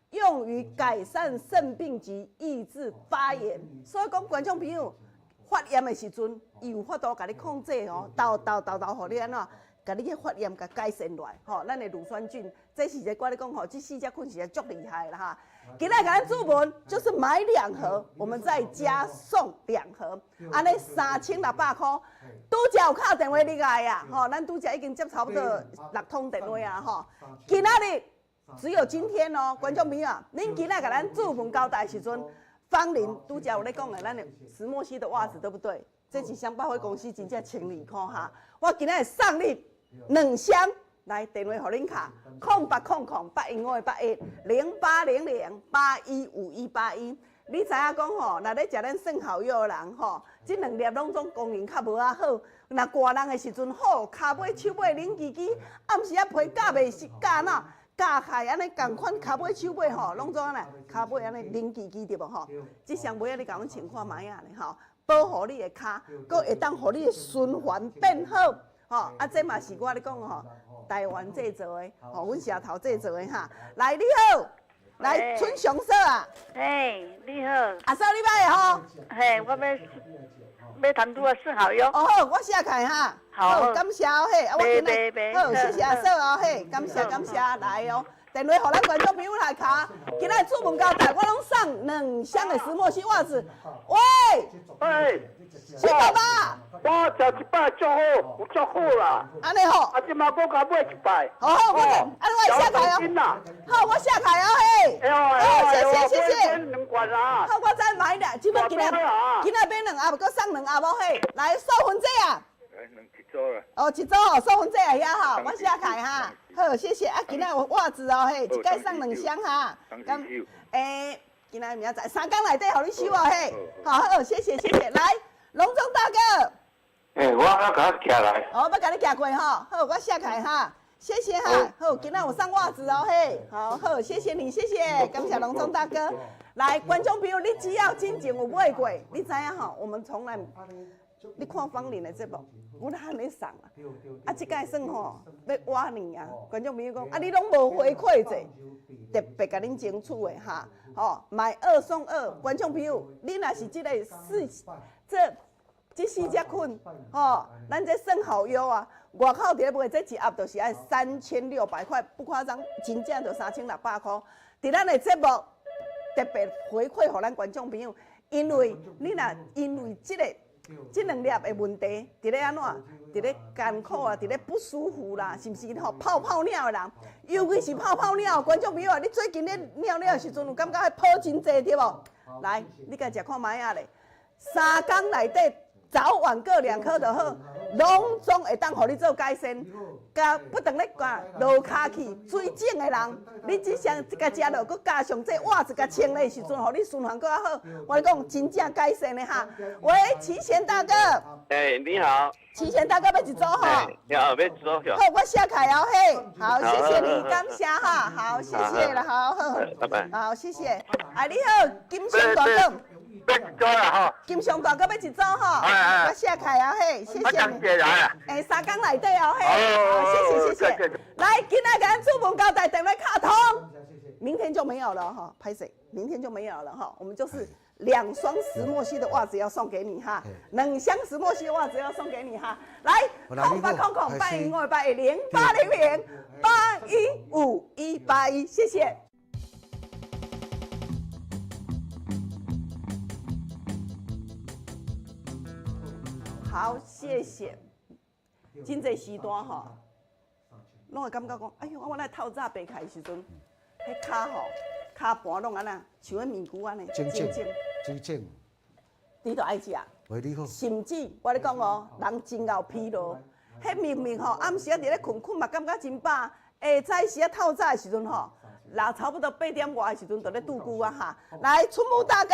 用于改善肾病及抑制发炎。所以讲，观众朋友发炎的时阵，伊有法度共你控制哦，斗斗斗斗，予你按怎？共你彼发炎共改善落来，吼，咱的乳酸菌，这是一个我咧讲吼，这四只菌是足厉害啦哈。今仔共咱注文就是买两盒，我们再加送两盒，按呢3600箍。拄才有敲电话入来啊，吼，咱拄才已经接差不多六通电话啊，吼。今仔日只有今天哦，观众朋友，恁今仔共咱注文交代时阵，芳玲拄才有咧讲的，咱的石墨烯的袜子对不对？这是双百货公司真正12箍哈，我今仔送你两箱，来电话予恁敲，0800 0800 815181。你知影讲吼，若咧食咱算好药的人吼，这两粒拢总功能较无遐好。若寒人的时阵吼，跤尾手尾冷吱吱，暗时仔被盖袂实，盖哪盖开按呢仝款，跤尾手尾吼，拢总按呢，跤尾按呢冷吱吱对无吼？这双袜仔你共阮穿看觅仔咧吼，保护你的跤，阁会当予你的循环变好。吼，啊，这嘛是我咧讲吼，台湾制造的，吼，阮社头制造的哈。来，你好，来春雄嫂啊。嘿，你好。阿嫂，你买的吼？嘿，我欲欲谈拄仔算好药。哦好，我写开哈。好，感谢哦嘿，啊我今仔好，谢谢阿嫂哦嘿，感谢感谢，来哦。电话予咱观众朋友来敲，今仔出门交代，我拢送两箱的石墨烯袜子。喂，喂，徐爸爸，我食一摆足好，有足好啦。按呢吼，啊，这马阁共买一摆。好好，我按我写开哦。好，我写开哦嘿。好，谢谢谢谢。两罐啦。好，我再买两，这摆今仔今仔买两盒，阁送两盒无嘿。来，素芬姐啊。一组啦。哦，一组哦，素芬姐会遐吼，我写开哈。好，谢谢。啊，今仔有袜子哦，嘿，一盖送两箱哈。咁，今仔明仔载三工内底予你收哦，嘿。好好，谢谢谢谢。来，龙总大哥。欸，我刚共寄来。哦，欲共你寄过吼，好，我写开哈，谢谢哈。好，今仔有送袜子哦，嘿。好好，谢谢你，谢谢，感谢龙总大哥。来，观众朋友，你只要真正有买过，你知影吼，我们从来。你看芳玲的节目，阮按呢送啊，啊，这届算吼欲挖年啊，观众朋友讲，啊，你拢无回馈者，特别共恁争取的哈，吼，买二送二，观众朋友，你若是这个四这这四只菌，吼，咱这算好药啊，外口伫咧卖这一盒就是爱3600块，不夸张，真正就3600箍。伫咱的节目特别回馈予咱观众朋友，因为你若因为这个。这两粒的问题，伫咧按怎？伫咧艰苦啊，伫咧不舒服啦，是毋是吼？泡泡尿的人，尤其是泡泡尿，观众朋友啊，你最近咧尿尿的时阵，有感觉彼泡真济对无？来，你共食看觅仔咧，三工内底早晚各两颗就好，拢总会当予你做改善。共不当咧讲落跤去水肿的人，你这双共食落，阁加上这袜子共穿咧时阵，予你循环阁较好。我咧讲真正改善的哈。喂，齐贤大哥。欸，你好。齐贤大哥欲一组吼。你好，欲一组。好，我写开哦嘿。好，谢谢你，感谢哈。好，谢谢了，好好。拜拜。好，谢谢。哎，你好，金星大哥。欲一组啦吼。金上大哥欲一组吼。我写开啊嘿，谢谢你。欸，三工内底哦嘿。好，谢谢谢谢。来，今仔共咱出门交代电话敲通，明天就没有了哈，歹势，明天就没有了哈。我们就是两双石墨烯的袜子要送给你哈，两箱石墨烯的袜子要送给你哈。来，0800 815281，0800 815181，谢谢。好，谢谢。真济时段吼，拢会感觉讲，哎哟，我来透早爬起来的时阵，彼跤吼，跤盘拢按呢，像彼面具按呢，真正真正，你都爱食。喂，你好。甚至我咧讲哦，人真𠢕疲劳，彼明明吼暗时仔伫咧困困嘛，感觉真饱，下早时仔透早的时阵吼，那差不多8点外的时阵，就咧拄久啊哈。来，春木大哥，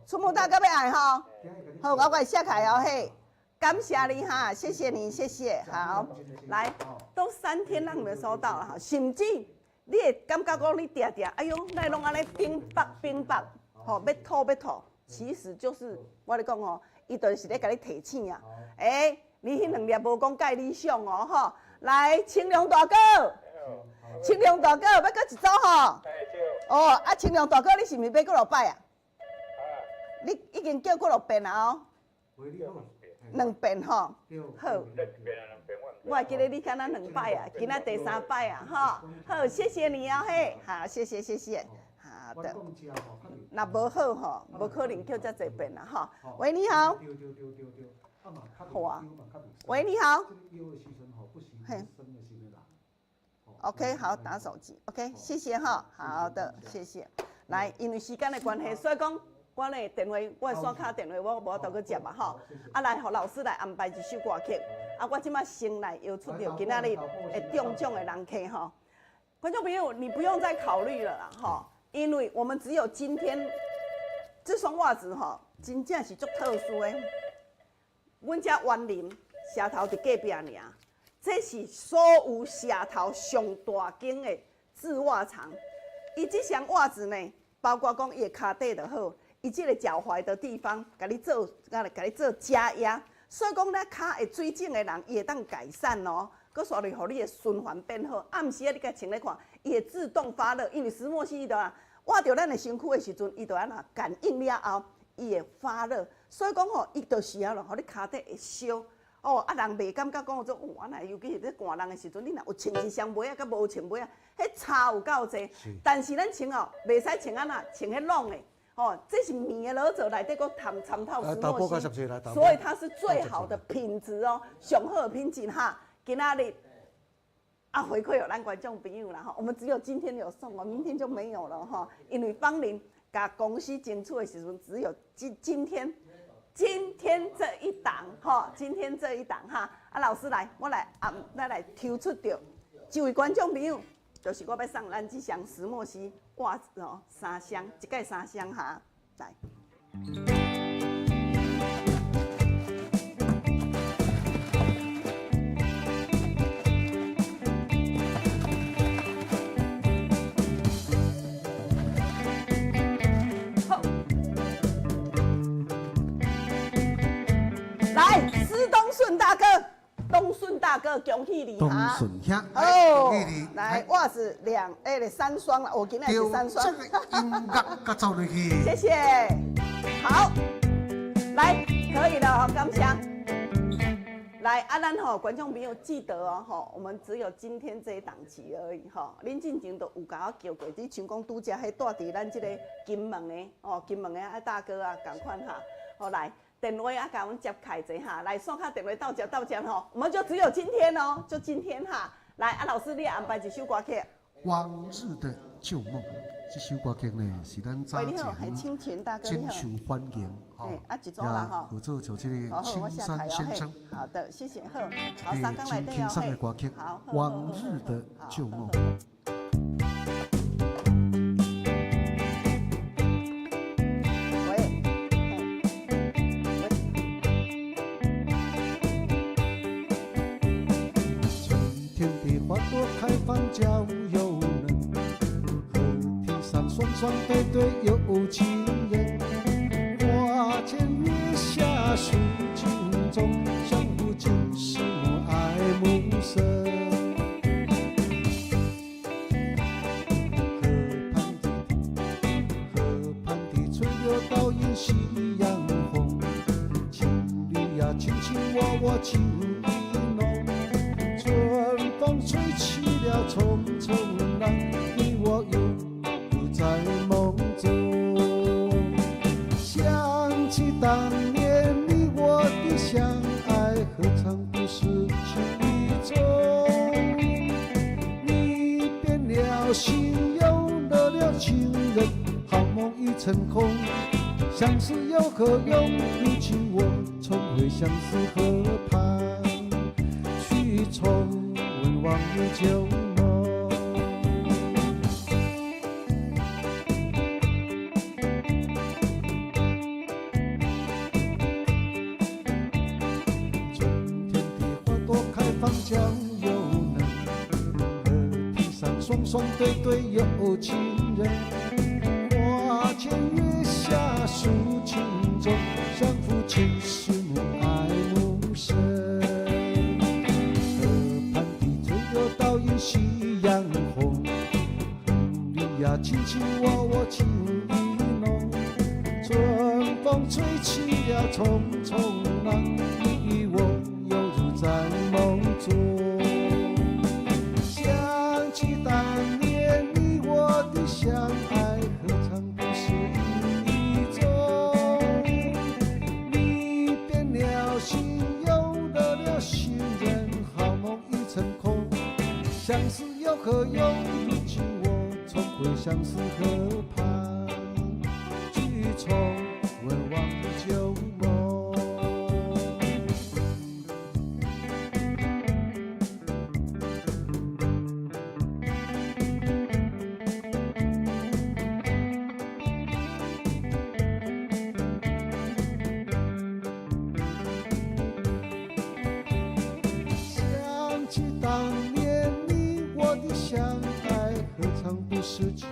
春木大哥欲爱吼，好，我来写起来哦嘿，感谢你哈，谢谢你，谢谢，好，来，都3天让你们收到了哈，甚至你会感觉讲你定定，哎哟，哪会拢按呢冰雹冰雹，吼，欲吐欲吐，其实就是我咧讲哦，伊就是咧共你提醒啊，欸，你彼两粒无讲介理想哦吼，来，清凉大哥。清凉大哥，欲阁一组吼？哦，啊，清凉大哥，你是毋是买几落摆啊？你已经叫几落遍啊？哦，两遍吼。好。我会记得你敢若两摆啊，今仔第三摆啊，吼。好，谢谢你哦，嘿，好，谢谢谢谢。好的。若无好吼，无可能叫遮济遍啦，吼。喂，你好。好啊。喂，你好。嘿。OK，好，打手机。OK，谢谢哈。好的，谢谢。来，因为时间的关系，所以讲我的电话，我的刷卡电话，我无法度去接嘛，吼。啊，来，予老师来安排一首歌曲。啊，我这摆先来邀出著今仔日会中奖的人客吼。观众朋友，你不用再考虑了啦，吼，因为我们只有今天这双袜子吼，真正是足特殊的。阮遮员林社头伫隔壁尔。这是所有社头上大间的制袜厂，伊这双袜子呢，包括讲伊的跤底就好，伊这个脚踝的地方，共你做，共你做加压，所以讲咧，跤会水肿的人，伊会当改善哦。阁煞来，予你的循环变好。暗时啊，你共穿咧看，伊会自动发热，因为石墨烯的啊，倚著咱的身躯的时阵，伊就按怎感应了后，伊会发热。所以讲吼，伊就是啊，予你跤底会烧。哦，啊，人袂感觉讲做，哦，啊，尤其是咧寒人的时阵，你若有穿一双袜仔，佮无穿袜仔，彼差有够济。但是咱穿哦，袂使穿按怎，穿彼櫳的，吼，这是棉的螺做，内底阁掺透石墨烯，所以它是最好的品质哦，上好的品质哈。今仔日啊，回馈予咱观众朋友啦吼，我们只有今天有送哦，明天就没有了哈，因为芳玲共公司争取的时阵，只有今天。今天这一档哈，今天这一档哈，啊，老师来，我来啊，咱来抽出著一位观众朋友，就是我欲送咱这双石墨烯袜子哦，三双，一盖三双哈，来。来，施东顺大哥，东顺大哥，恭喜你东顺兄，哦，来袜子两，哎，三双了，我今天是三双。这个音乐佮走入去。谢谢。好，来，可以了，感谢。来，啊，咱吼观众朋友记得哦，吼，我们只有今天这一档期而已，吼。恁进前都有共我叫过，你像讲拄才彼蹛伫咱这个金门的，哦，金门的啊大哥啊，仝款哈，好来。电话啊，共阮接开者哈，来刷卡电话到这到这吼，我们就只有今天哦，就今天哈。来，啊老师，你安排一首歌曲。往日的旧梦，这首歌曲呢是咱早前真受欢迎吼。啊，一组啦吼。合作就这个青山先生。好的，谢谢。好，好，三工来真轻松的歌曲。好，往日的旧梦。娇又嫩，河堤上双双对对有情人，花前月下诉情衷，相互倾诉爱慕深。河畔的翠柳倒映夕阳红，情侣呀卿卿我我情意浓，春风吹起了重重浪，你我又不在梦中。想起当年你我的相爱，何尝不是情意重？你变了心，又惹了情人，好梦已成空，相思有何用？如今我重回相思河畔，去重温往日旧梦。芳蕉又嫩，河堤上雙雙對對有情人。花前月下訴情衷，相扶情思母愛慕深。河畔的垂柳倒映夕陽紅，你呀卿卿我我情意濃。春風吹起了重重浪，你與我猶如在夢中。想起當年你我的相愛，何嘗不是一種？你變了心，又惹了新人，好夢已成空，相思有何用？如今我重回相思河畔，去重溫往日舊夢。想起當年你我的相愛，何嘗不是情